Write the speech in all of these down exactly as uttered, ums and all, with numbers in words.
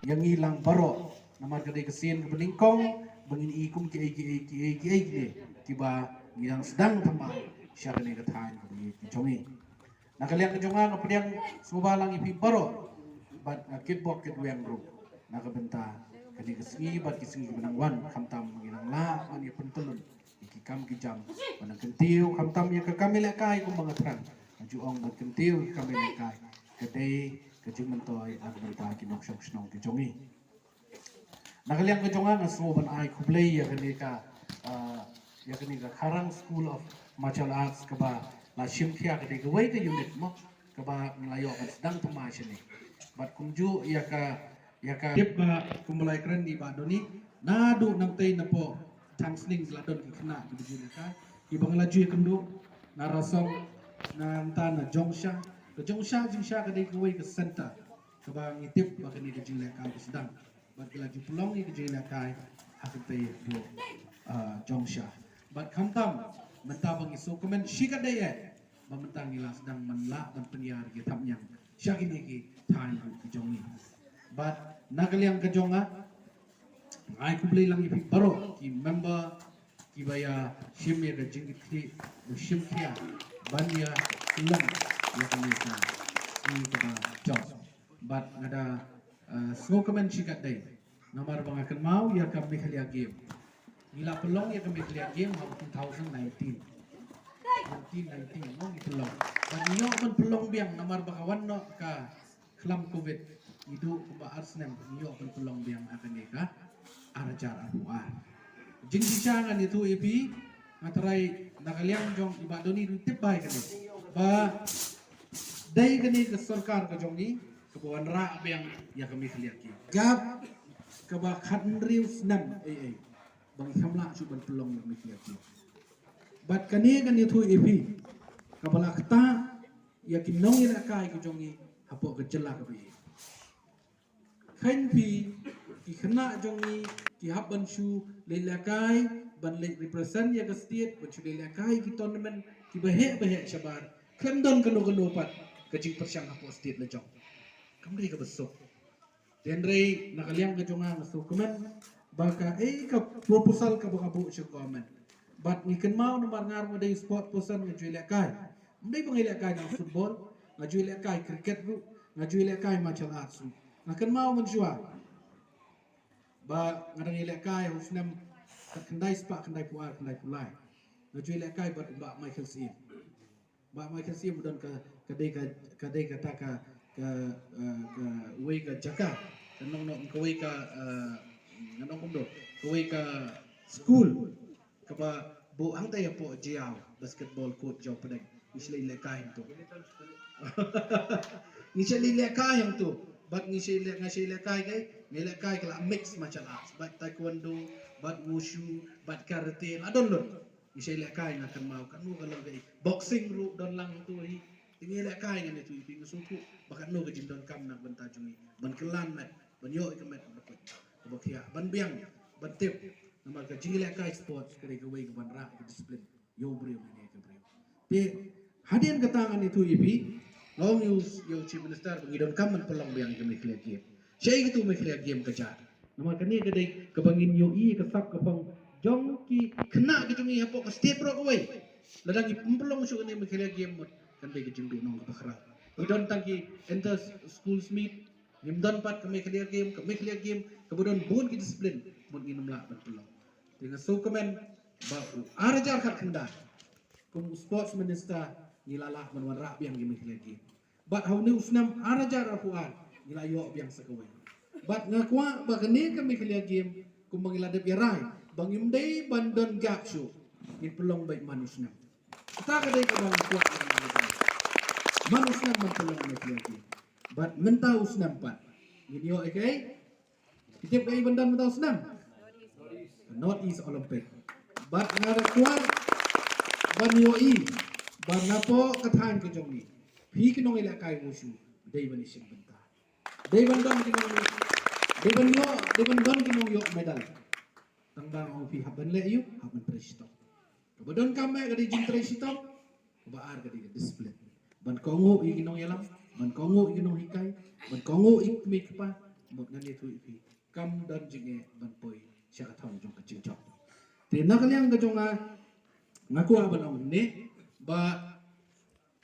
ïa ngi lang baroh. Namar ka dei ka sien kaba nyngkong ba ngin i kum ki ei ki ei ki ei ki ei kine kiba ngi dang sdang thymmai sha kane ka thaiñ kaba ïeit ka jong ngi. Na ka liang ka jong nga nga pdiang sngewbha lang ïa phi baroh bad nga kitbok kitweng ruh na ka bynta kane ka sngi bad ki sngi kiba nang wan, khamtam ngi nang lah ban ïa pyntlun ïa ki kam ki jam ban nang kyntiew, khamtam ïa ka kam ïalehkai kumba nga thrang. Nga ju ong ban kyntiew ïa ka kam ïalehkai ka dei ka jingmyntoi na ka bynta ki nongshong shnong ki jong ngi. Na ka liang ka jong nga nga sngew ban ai khublei ïa kane ka, ah, ïa kane ka Kharang School of Martial Arts kaba la shim khia, ka dei kawei ka unit mo kaba ngi la ïoh ban sdang thymmai shane. Bad kumjuh ïa ka, ïa ka tip ba kumba la ïakren i Bah Doni, naduh nangtei napoh Thangsning la don ki khynnah kiba ju ïalehkai kiba ngi la ju ïakynduh na Rasong, na Mata, na Jongsha. Ka Jongsha, Jongsha ka dei kawei ka center kaba ngi tip ba kane ka jinglehkai ka sdang. Bad ki la ju pynlong ïa ka jinglehkai ha kata ïa ka, ah, Jongsha. Bad khamtam mynta ba ngi sngewkmen shikatdei eh ba mynta ngi la sdang ban lah ban pynïar ïa ki thapniang sha kine ki thaiñ ruh ki jong ngi. Bad na ka liang ka jong nga, nga ai khublei lang ïa phi baroh ki member kiba ïa shim ïa ka jingkitkhlieh, ba shim khia ban ïa pynlong ïa kane ka sngi kaba jop. Bad nga da, eh, sngewkmen shikatdei namar ba nga kynmaw ïa ka Meghalaya Game. Ngi la pynlong ïa ka Meghalaya Game ha u two thousand nineteen. Nineteen nineteen mo ngi pynlong. Bad ngi ïoh ban pynlong biang namar ba ka wan noh ka khlam covid, ngi duh kumba ar snem, ngi ïoh ban pynlong biang ha kane ka ar hajar arphew ar. Jingshisha ngan ïathuh ïa phi, nga tharai na ka liang jong i Bah Doni ruh tip bha ïa kane ba dei kane ka sorkar ka jong ngi kaba wanrah biang ïa ka Meghalaya Game. Gap kaba khathynriew snem ei ei ba ngi kham lah shuh ban pynlong ïa ka Meghalaya Game. Bad kane ngan ïathuh ïa phi kaba la ktah ïa ki nongïalehkai ki jong ngi hapoh ka jylla kaba ïeit. Kheiñ phi, ki khynnah jong ngi ki hap ban shu leit lehkai ban leit represent ïa ka state, ban shu leit lehkai ki tournament kiba heh ba heh shabar. Khlem don kano kano pat ka jingpyrshang hapoh state la jong. Kam dei kaba suk. Hynrei na ka liang ka jong nga nga sngewkmen ba kaei ka proposal kaba nga buh sha government. Bad ngi kynmaw namar nga ruh nga dei sport person, nga ju ïalehkai. Ym dei ba nga ïalehkai nang football, nga ju ïalehkai cricket ruh, nga ju ïalehkai martial arts ruh. Nga kynmaw mynshuwa ba nga dang ïalehkai ha u snem khatkhyndai spah khyndaiphew ar khyndaiphew lai. Nga ju ïalehkai bad u Bah Michael Syiem. Bah Michael Syiem u don ka, ka dei ka, ka dei kata ka, ka, eh, kawei ka jaka, ka nong nong kawei ka, eh, ngan ong kumno, kawei ka school kaba buh hangta hapoh Jaïaw, basketball court Jaïaw Pdeng. Ngi shu leit lehkai hangto. Ngi shu leit lehkai hangto. Bad ngi shu leh, ngi shu lehkai kai, ngi lehkai ka la mix martial arts, bad taekwondo, bad wushu, bad karate, la don lut. Ngi shu lehkai, nga kynmaw katno ka long kaei. Boxing ruh don lang hangto hi. Te ngi lehkai, ngan ïathuh ïa phi, nga sngewthuh ba katno ka jingdonkam na ka bynta jong ngi ban kylla met, ban ïoh ïa ka met kaba khuid, kaba khiah, ban biang, ban tip. Namar ka jinglehkai sports ka dei kawei ka wanrah ka discipline ïa u briew ne ïa ka briew. Te hadien kata ngan ïathuh ïa phi, nga ong ïa u, ïa u Chief Minister ba ngi donkam ban pynlong biang ïa ka Meghalaya Game. Shaei kata u Meghalaya Game ka jia? Namar kane ka dei kaba ngin ïohi ka sap ka phong jong ki khynnah ki jong ngi hapoh ka state baroh kawei. Lada ngi pynlong shuh kane Meghalaya Game mut kan dei ka jingduhnong kaba khraw. Ngi don tang ki inter schools meet, ngim don pat ka Meghalaya Game, ka Meghalaya Game kaba don bun ki discipline mut ngin ym lah ban pynlong. Te nga sngewkmen ba u ar hajar khatkhyndai kum u sports minister ngi la lah ban wanrah biang ïa ka Meghalaya Game. Bad ha une u snem ar hajar arphew ar ngi la ïoh biang sa kawei. Bad nga kwah ba kane ka Meghalaya Game kumba ngi la dep ïa rai ba ngim dei ban don gap shuh, ngin pynlong beit man u snem. Kata ka dei kaba nga kwah, man u snem ban pynlong Meghalaya Game. Bad mynta u snem pat ngin ïoh ïa kaei? Phi tip kaei ban don mynta u snem? North East Olympic. Bad nga da kwah ban ïohi ba napoh ka thaiñ ka jong ngi, phi ki nongïalehkai wushu dei ban ïashim bynta. Dei ban don ki nong, dei ban ïoh, dei ban don ki nongïoh medal. Tang ba nga ong phi hap ban leh aïu, hap ban trei shitom. Kaba donkam eh ka dei jingtrei shitom. Kaba ar ka dei ka discipline. Ban kohnguh ïa ki nongïalam, ban kohnguh ïa ki nonghikai, ban kohnguh ïa ki kmie ki kpa, mut ngan ïathuh ïa phi, kam don jingeh ban poi sha ka thong jong ka jingjop. Te na ka liang ka jong nga, nga kwah ban ong ne ba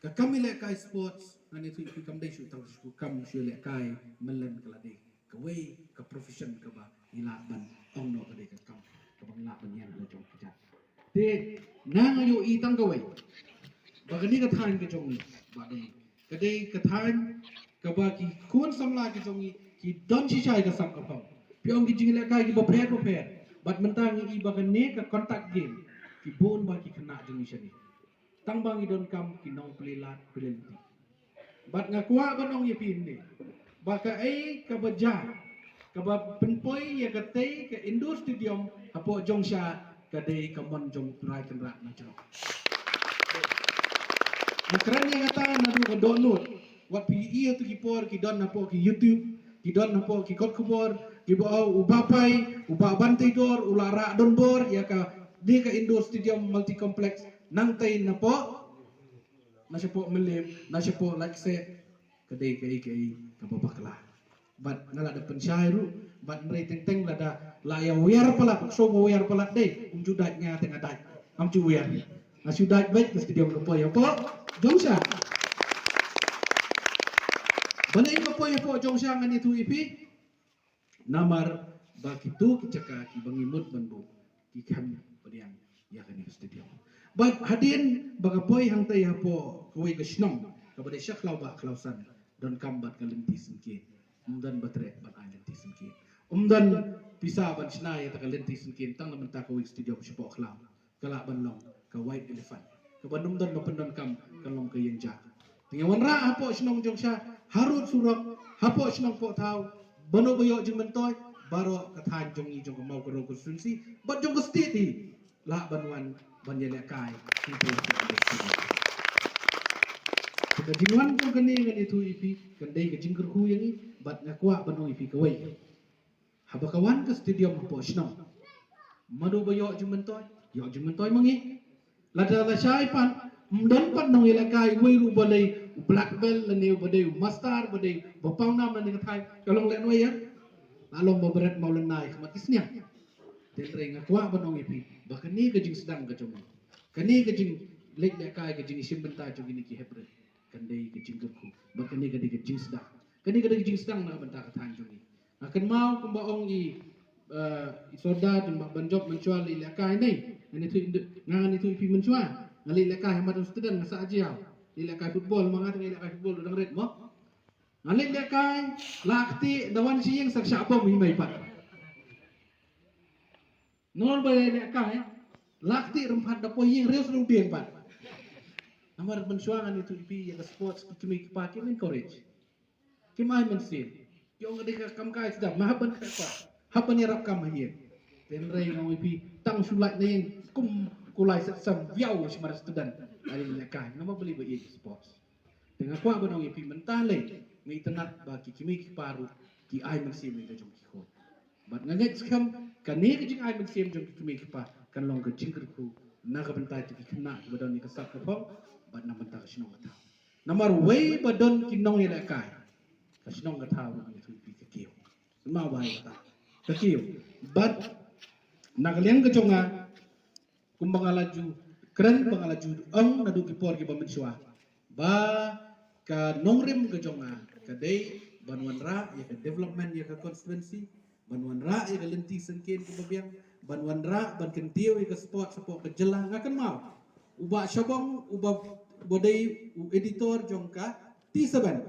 ka kam ïalehkai sports, ngan ïathuh ïa phi, kam dei shu tang shu kam shu ïalehkai, mlien ka la dei kawei ka profession kaba ngi lah ban ong noh ka dei ka kam kaba ngi lah ban ïeng la jong ka jait. Te nga nga ïohi tang kawei ba kane ka thaiñ ka jong ngi ba dei ka dei ka thaiñ kaba ki khun samla ki jong ngi ki don shisha ïa ka sap ka phong. Phi ong ki jingïalehkai kiba pher ba pher. Bad mynta ngi i ba kane ka contact game ki bun ba ki khynnah jong ngi shane. Tang ba ngi donkam ki nongplie lad plie lynti. Bad nga kwah ban ong ïa phi ne ba kaei kaba jia kaba pynpoi ïa katei ka indoor stadium hapoh Jong Sha ka dei ka mon jong u Trai Kynrad na jrong. Nga kren ïa kata naduh ka dohnud. Wat phi ïohi ha tu ki por ki don hapoh ki YouTube, ki don hapoh ki kot khubor, kiba ong u Bah Pai, u Bah Banteidor u la rah donbor ïa ka dei ka indoor stadium multi complex nangtei napoh, na shapoh Mylliem, na shapoh Laitkaseh, ka dei kaei kaei kaba bakla. Bad nga la da pynshai ruh, bad hynrei teng teng lada la ïa wiar palat, shu ba wiar palat dei, um ju dait nga te nga dait. Ngam ju wiar. Nga shu dait beit ka stadium ka poi hapoh Jong Sha. Balei ka poi hapoh Jong Sha ngan ïathuh ïa phi. Namar ba kitu ki jaka kiba ngi mut ban buh ki khlem pdiang ïa kane ka stadium. Bad hadien ba ka poi hangtei hapoh kawei ka shnong kaba dei sha Khlaw Bah Khlaw San, donkam bad ka lynti syngkien. Ym don ba treh ban ai lynti syngkien. Ym don pisa ban shna ïa ta ka lynti syngkien tang na bynta kawei ka stadium shapoh Khlaw. Ka lah ban long ka white elephant. Kaba ym don ba pyndonkam, ka long ka ïing ja. Te ngi wanrah hapoh shnong Jong Sha, harud surok, hapoh shnong Pohthaw, bad u ba ïoh jingmyntoi, baroh ka thaiñ jong ngi jong ka Mawkynrew constituency bad jong ka state hi lah ban wan ban ïalehkai. Ka jingwan jong kane ngan ïathuh ïa phi, kan dei ka jingkyrkhu ïa ngi, bad nga kwah ban ong ïa phi kawei. Haba ka wan ka stadium hapoh shnong, mano ba ïoh jingmyntoi? Ïoh jingmyntoi ma ngi. Lada la shai pat, ym don pat nongïalehkai wei ruh ba dei u black belt lane ba dei u master ba dei ba pawnam lane ka thaiñ, ka long lehnoh ïa la long ba bret mawlynnai khmat ki sniang. Te hynrei nga kwah ban ong ïa phi ba kane ka jingsdang ka jong ngi, kane ka jingleit lehkai, ka jingshim bynta jong kine ki heprit, kan dei ka jingkyrkhu. Ba kane ka dei ka jingsdang, kane ka dei ka jingsdang na ka bynta ka thaiñ jong ngi. Nga kynmaw kumba ong i, eh, i Sordar, kumba ban jop mynshuwa leit lehkai ne. Ngan ïathuh, nga ngan ïathuh ïa phi mynshuwa. Nga leit lehkai ha mat u student nga sah jiaw. Leit lehkai football, ma nga te nga lehkai football u dang rit mo. Nga leit lehkai, la kti da wan shi ïing sa shah bom hi mai pat. Nor ba lehkai, la kti rem pat da poi ïing riewslew dieng pat. Namar mynshuwa ngan ïathuh ïa phi ïa ka sports ki kmie ki kpa kim encourage. Kim ai mynsiem. Ki ong ka dei ka kam kai sdang, ma hap ban khreh pat. Hap ban ïarap kam ha ïing. Te hynrei nga ong ïa phi, tang shu lait na ïing kum kulai set sem viaw shi mar student. Ai lehkai, namar balei ba ïeit sports. Te nga kwah ban ong ïa phi mynta lei, nga itynnad ba ki kmie ki kpa ruh ki ai mynsiem ïa ka jong ki khun. Bad nga ngeit skhem kane ka jingai mynsiem jong ki kmie ki kpa kan long ka jingkyrkhu na ka bynta jong ki khynnah kiba don ïa ka sap ka phong bad na bynta ka shnong ka thaw. Namar wei ba don ki nongïalehkai, ka shnong ka thaw ruh ngi ïathuh ïa phi ka kiew. Kynmaw ba ïa kata ka kiew. Bad na ka liang ka jong nga, kumba nga la ju kren, ba nga la ju ong naduh ki por kiba mynshuwa, ba ka nongrim ka jong nga ka dei ban wanrah ïa ka development ïa ka constituency, ban wanrah ïa ka lynti syngkien kaba biang, ban wanrah ban kyntiew ïa ka sports hapoh ka jylla. Nga kynmaw u Bah Shabong, uba, uba dei u editor jong ka T seven.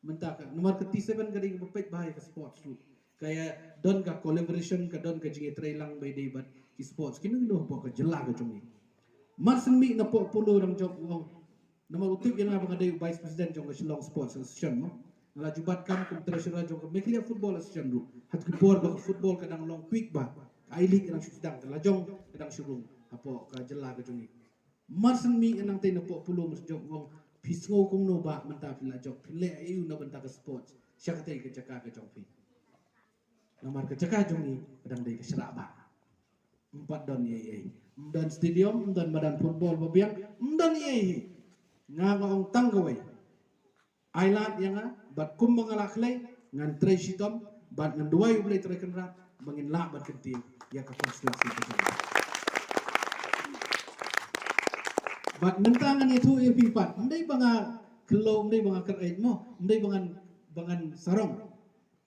Mynta ka, namar ka T seven ka dei kaba peit bha ïa ka sports ruh. Ka ïa don ka collaboration, ka don ka jingïatreilang ba ïadei bad ki sports kino kino hapoh ka jylla ka jong ngi. Mar syn mih na poh polo dang jop u ong. Namar u tip ïa nga ba nga dei u vice president jong ka Shillong Sports Association mo. Nga la ju bat kam kum treasurer jong ka Meghalaya Football Association ruh. Ha ki por ba ka football ka dang long kwik bha, ka I-League ka dang shu sdang, ka lajong ka dang shu rung hapoh ka jylla ka jong ngi. Mar syn mih nangtei na poh polo, mar syn jop u ong, phi sngew kumno ba mynta phi la jop, phi leh aïu na bynta ka sports sha katei ka jaka ka jong phi? Namar ka jaka jong ngi ka dang dei ka shrah ba ym pat don ei ei. Ym don stadium, ym don madan football ba biang, ym don ei ei. Nga nga ong tang kawei, ai lad ïa nga, bad kumba nga la khlei, Ngan trei shitom bad ngan duwai U Blei Trai Kynrad ba ngin lah ban kyntiew ïa ka constituency ka jong ngi. Bad mynta ngan ïathuh ïa phi pat, ym dei ba nga khlem, ym dei ba nga kyrpad mo, ym dei ba ngan, ba ngan sarong.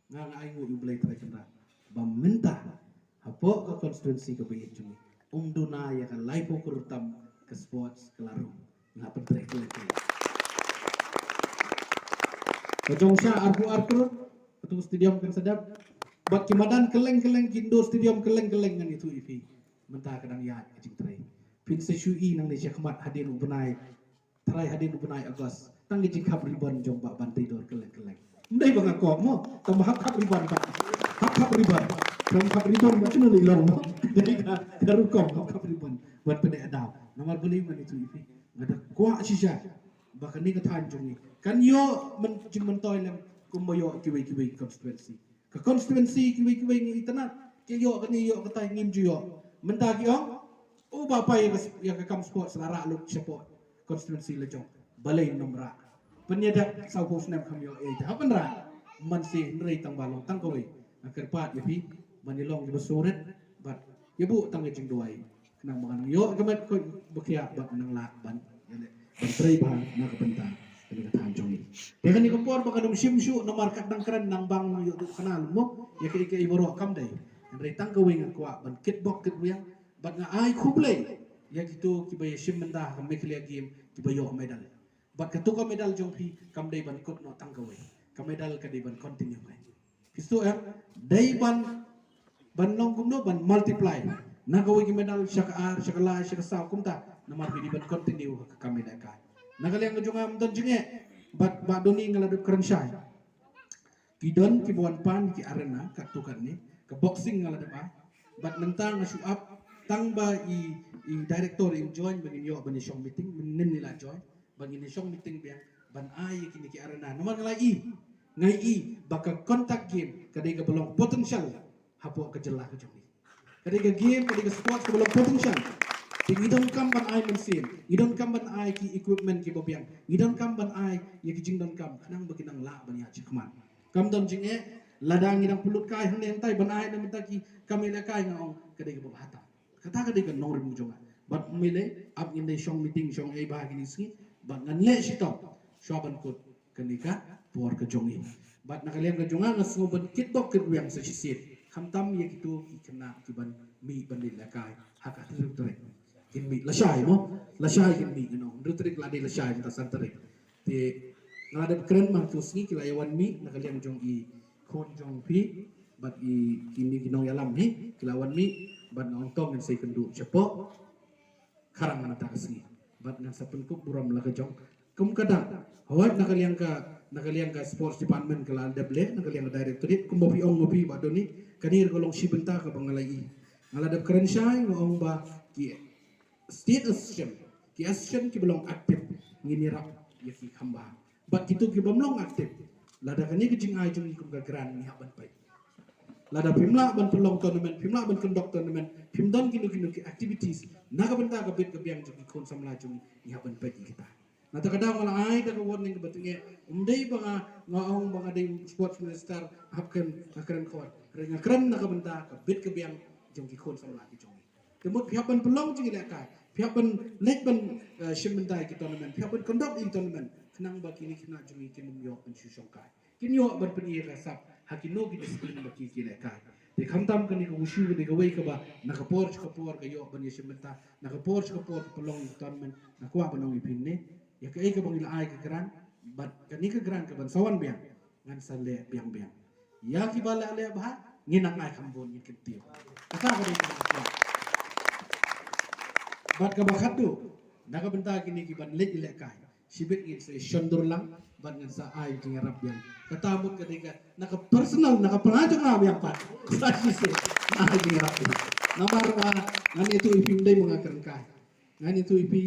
Nga, nga ai nguh ïa U Blei Trai Kynrad ba mynta hapoh ka constituency kaba ïeit jong ngi, ym duna ïa ka laiphew klur tam ka sports ka la rung. Nga pyntrei kylleng kylleng. Ka jong sha arphew ar klur, katu stadium kan sa dep. Bad ki madan kylleng kylleng, ki indoor stadium kylleng kylleng, ngan ïathuh ïa phi. Mynta ka dang ïaid ka jingtrei. Phin sa shu i nangne sha khmat hadien u bnai, trai hadien u bnai August, tang ka jingkhap ribbon jong Bah Banteidor kylleng kylleng. Ym dei ba nga kok mo, tang ba hap khap ribbon ba. Hap khap ribbon. Tang khap ribbon ba shano lei long mo. Dei ka, ka rukom hap khap ribbon. Ban pyneh daw. Namar balei, ngan ïathuh ïa phi, nga da kwah shisha ba kane ka thaiñ jong ngi kan ïoh myn-, jingmyntoi lem kumba ïoh kiwei kiwei constituency. Ka constituency kiwei kiwei ngi itynnad, ki ïoh kane, ïoh katai, ngim ju ïoh. Mynta ki ong, u Bah Pai ïa ka, ïa ka kam sports la rah lut shapoh constituency la jong. Balei ym rah? Pynïadap sawphew snem kham ïoh ei te hap ban rah. Ym ban seh, hynrei tang ba long tang kawei. Nga kyrpad ïa phi ban ïalong kiba sngewrit bad ïa buh tang ka jingduwai. Khnang ba ngan ïoh ka met khuid ba khiah bad ngan lah ban, ban trei bha na ka bynta kane ka thaiñ jong ngi. Te kane ka por ba kan ym shim shuh namar kat dang kren nang bang ïoh duh kane mo, ïa kaei kaei baroh kam dei. Hynrei tang kawei nga kwah ban kitbok kitwiang bad nga ai khublei ïa kito kiba ïashim bynta ha ka Meghalaya Game kiba ïoh medal. Bad kato ka medal jong phi kam dei ban kut noh tang kawei. Ka medal ka dei ban continue kai. Phi sngewthuh em? Dei ban, ban long kumno, ban multiply. Na kawei ka medal sha ka ar, sha ka lai, sha ka saw kumta. Namar phi dei ban continue ha ka kam ïalehkai. Na ka liang ka jong nga ym don jingeh. Bad Bah Donny nga la dep kren shai. Ki don kiba wan pan ki arena katto katne. Ka boxing nga la dep ai. Bad mynta nga shu ap tang ba i, i director in join ba ngin ïoh ban ïashong meeting, mynnin i la join. Ba ngin ïashong meeting biang ban ai ïa kine ki arena. Namar nga la i, nga i ba ka contact game ka dei kaba long potential hapoh ka jylla ka jong ngi. Ka dei ka game, ka dei ka sports kaba long potential. Te ngi donkam ban ai mynsiem, ngi donkam ban ai ki equipment kiba biang, ngi donkam ban ai ïa ki jingdonkam khnang ba kin nang lah ban ïaid shakhmat. Kam don jingeh, lada ngi dang pynlut kai hangne hangtai ban ai na mynta ki kam ïalehkai, nga ong ka dei kaba bha tam. Kata ka dei ka nongrim jong nga. Bad ym lei, ap ngin dei shong meeting, shong ei bha kine ki sngi. Bad ngan leh shitom shuwa ban kut kane ka por ka jong ngi. Bad na ka liang ka jong nga nga sngew ban kitbok kitwiang sa shisien. Khamtam ïa kito ki khynnah kiban mih ban leit lehkai ha ka hynriew tarik. Kin mih lashai mo? Lashai kin mih, you know. Hynriew tarik la dei lashai, mynta san tarik. Te nga la dep kren ma kito ki sngi ki la ïa wan mih na ka liang jong i khun jong phi bad i kine ki nongïalam hi, ki la wan mih bad nga ong to ngin sa ïakynduh shapoh Kharang mynta ka sngi. Bad ngan sa pynkup burom la ka jong. Kum ka dang, hawai na ka liang ka, na ka liang ka sports department ka la dep leh, na ka liang ka directorate, kumba phi ong ma phi Bah Donny, kane ruh ka long shi bynta kaba nga la i. Nga la dep kren shai, nga ong ba ki state association, ki association kiba long active, ngin ïarap ïa ki kham bha. Bad kito kibym long active, lada kane ka jingai jong ngi kum ka grant ngi hap ban peit. Lada phim lah ban pynlong tournament, phim lah ban conduct tournament, phim don kino kino ki activities na ka bynta ka bit ka biang jong ki khun samla jong ngi, ngi hap ban peit ïa kita. Nangta ka daw nga la ai da ka warning kaba tyngeh, ym dei ba nga, nga ong ba nga dei sports minister hap kren, nga kren khot. Hynrei nga kren na ka bynta ka bit ka biang jong ki khun samla ki jong ngi. Te mut phi hap ban pynlong jingïalehkai, phi hap ban leit ban, eh, shim bynta ïa ki tournament, phi hap ban conduct ïa ki tournament, khnang ba kine ki khynnah jong ngi kin ym ïoh ban shu shongkai. Kin ïoh ban pyni ïa ka sap ha kino ki discipline ba ki, ki lehkai. Te khamtam kane ka wushu ka dei kawei kaba na ka por sha ka por ka ïoh ban ïashim bynta, na ka por sha ka por ka pynlong ïa ki tournament. Nga kwah ban ong ïa phi ne, ïa kaei kaba ngi la ai ka grant, bad kane ka grant kaban sa wan biang, ngan sa leh biang biang. Ïa kiba la leh bha, ngin nang ai kham bun, ngin kyntiew. Kata ka dei kaba nga kwah. Bad kaba khatduh, na ka bynta kine kiban leit lehkai, shibit ngin sa shon dur lang bad ngan sa ai jingïarap biang. Kata mut ka dei ka, na ka personal, na ka pyrshah jong nga biang pat. Sa shisien ai jingïarap biang. Namar ba ngan ïathuh ïa phi, ym dei ma nga kren kai. Ngan ïathuh ïa phi,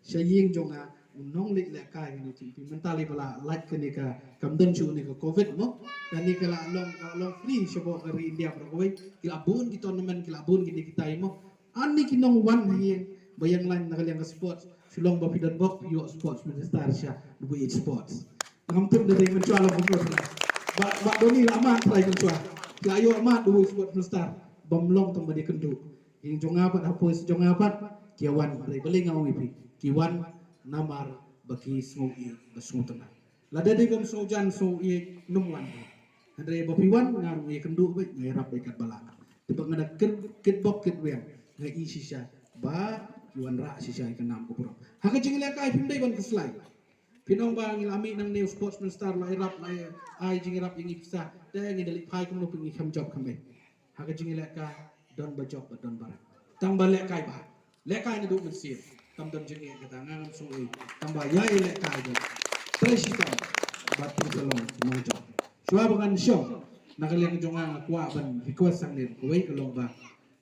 sha ïing jong nga u nongleit lehkai, ngan ïathuh ïa phi, mynta lei ba la lait kane ka, kam don shuh kane ka covid mo. Kane ka la long, ka la long free shapoh ka ri India baroh kawei. Ki la bun ki tournament, ki la bun kine kitai mo. Ani ki nongwan ha ïing ba ïeng line na ka liang ka sports, shu long ba phi don bok, ïoh sports minister sha, ba ïeit sports. Ngam tip da dei mynshuwa la phi Ba ba doni la mat trai kan chwa. La yo mat du sport minister. Bam long tang ba dia kendu. Ing jong nga pat hapoi jong nga pat. Ki wan trai beli nga ong ïa phi. Ki wan namar ba ki sngew ïeit ba sngew tnat. Lada dei bam sngew jan sngew ïeit nym wan. Hynrei ba phi wan nga ruh ïa kendu bad nga ïarap bad kat bala. Te ba nga da kit kit bok kit weng nga i shisha ba ki wan rah shisha ïa ka nam ka burom. Ha ka jinglehkai phim dei ban khuslai. Phin ong ba ngi la mih nangne u sports minister la ïarap la ai jingïarap ïa ngi pisa. Te ngi da leit phai kumno phi ngi kham jop kham ei. Ha ka jinglehkai don ba jop ba don ba rah. Tang ba lehkai ba. Lehkai naduh mynsiem. Tam don jingeh kata nga ngam sngewei. Tang ba ïa lehkai ba. Trei shitom. Ba phin sa long nongjop. Shuwa ba ngan shong. Na ka liang jong nga nga kwah ban request hangne. Kawei ka long ba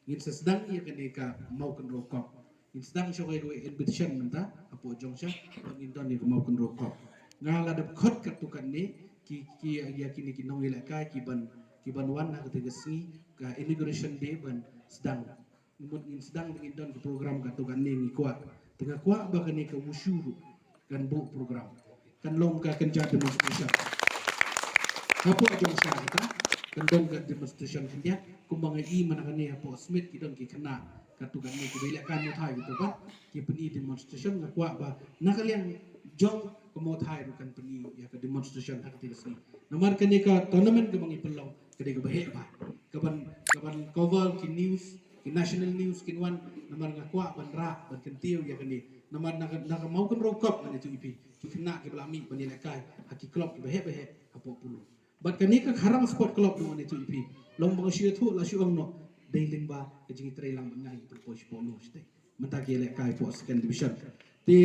ngin sa sdang ïa kane ka Mawkynrew Cup. Ngin sdang sha kawei kawei invitation mynta hapoh jong sha ba ngin don ïa ka Mawkynrew Cup. Nga la dep khot katto katne ki ki ïa kine ki nongïalehkai ki ban ki ban wan ha kata ka sngi ka inauguration day ban sdang. Mut ngin sdang ba ngin don ka program katto katne ngi kwah. Te nga kwah ba kane ka wushu ruh kan buh program. Kan long ka kynja demonstration. Hapoh jong sha kata kan don ka demonstration khyndiat kumba nga i mynta kane hapoh Smit ki don ki khynnah katto katne ki ba ïalehkai Mawthai kito ba ki pyni demonstration nga kwah ba na ka liang jong ka Mawthai ruh kan pyni ïa ka demonstration ha kata ka sngi. Namar kane ka tournament kaba ngi pynlong ka dei kaba heh ba kaban kaban cover ki news ki national news kin wan namar nga kwah ban rah ban kyntiew ïa kane namar na ka na ka Mawkynrew Cup ngan ïathuh ïa phi ki khynnah kiba la mih ban ïalehkai ha ki club kiba heh ba heh hapoh Polo. Bad kane ka Kharang Sport Club ngan ïathuh ïa phi long ba nga shu ïathuh la shu ong noh dei lyngba ka jingïatreilang ban nga ïa pynpoi sha Polo shatei. Mynta ki ïalehkai hapoh second division. Te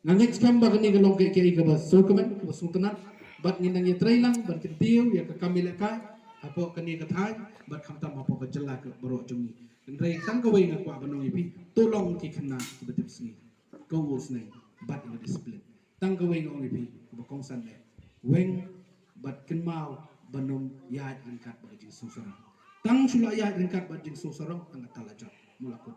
nga ngeit skhem ba kane ka long kaei kaei kaba sngewkmen kaba sngewtynnat bad ngin nang ïatrei lang ban kyntiew ïa ka kam ïalehkai hapoh kane ka thaiñ bad khamtam hapoh ka jylla ka baroh jong ngi. Hynrei tang kawei nga kwah ban ong ïa phi to long ki khynnah kiba tip sngi. Ka u sneng bad ïa ka discipline. Tang kawei nga ong ïa phi kaba kongsan leh weng bad kynmaw ban ym ïaid ryngkat bad ka jingsngewsarong. Tang shu la ïaid ryngkat bad jingsngewsarong tang kata la jot mula kut.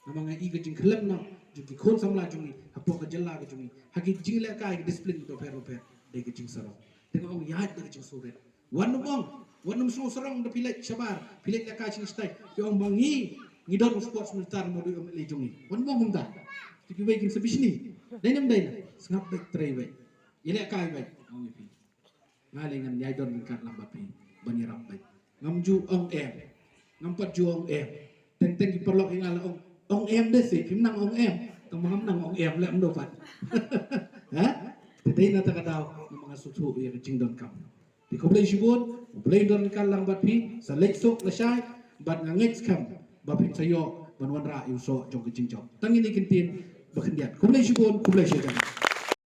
Namar nga i ka jingkhlem noh jong ki khun samla jong ngi hapoh ka jylla ka jong ngi ha ki jinglehkai ka discipline bapher bapher dei ka jingsarong. Te nga ong ïaid da ka jingsngewrit. Wan nym ong wan nym sngewsarong da phi leit shabar phi leit lehkai sha stai phi ong ba ngi ngi don u sports minister mo dei u M L A jong ngi. Wan nym ong kumta. Te kiwei kin sa bishni. Dei nam dei na sngap beit trei beit. Ïalehkai beit ong ïa phi. Nga lei ngan ïai don ryngkat lang bad phi ban ïarap beit. Ngam ju ong em. Ngam pat ju ong em. Teng teng ki paralok ïa nga la ong ong em de si phim nang ong em. Tang ma ngam nang ong em leh mdo pat. Ha? Te dei na ta ka daw namar nga sngewthuh ïa ka jingdonkam. Te khublei shibun, khublei don ryngkat lang bad phi, sa leit suk lashai bad nga ngeit skhem ba phin sa ïoh ban wanrah ïa u soh jong ka jingjop. Tang ine ki ktien ba khyndiat. Khublei shibun, khublei shihajar.